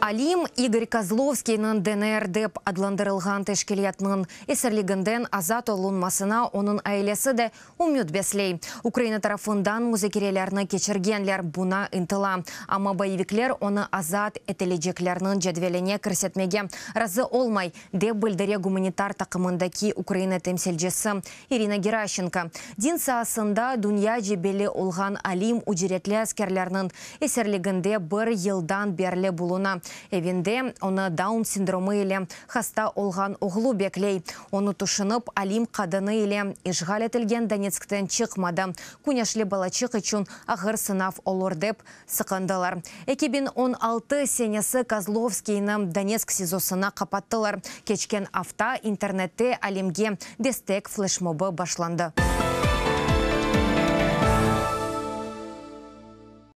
Alim İgor Kozlovskiyniñ DNR dep adlandırılğan teşkilâtnıñ esirliginden azat olunmasına onıñ ailesi de ümüt besley. Ukraina tarafından muzakerelerni keçirgenler buña ıntıla. Amma boyevikler onı azat etileceklerniñ cedveline kirsetmege razı olmay, dep bildire gumanitar taqımındaki Ukraina temsilcisi İrina Geraşenko. Din saasında dünyaca belli olğan Alim ücretli askerlerniñ esirliginde bir yıldan berli buluna. Evinde onı Daun sindromı ile hasta olğan oğlu bekley. Onı tüşünip, Alim qadını ile işğal etilgen Donetskten çıqmadı. Küneşli balaçıq içün ağır sınav olur dep sıqındılar. 2016 senesi Kozlovskiyni Donetsk SİZOsına qapattılar. Keçken afta internette Alimge destek fleşmobı başlandı.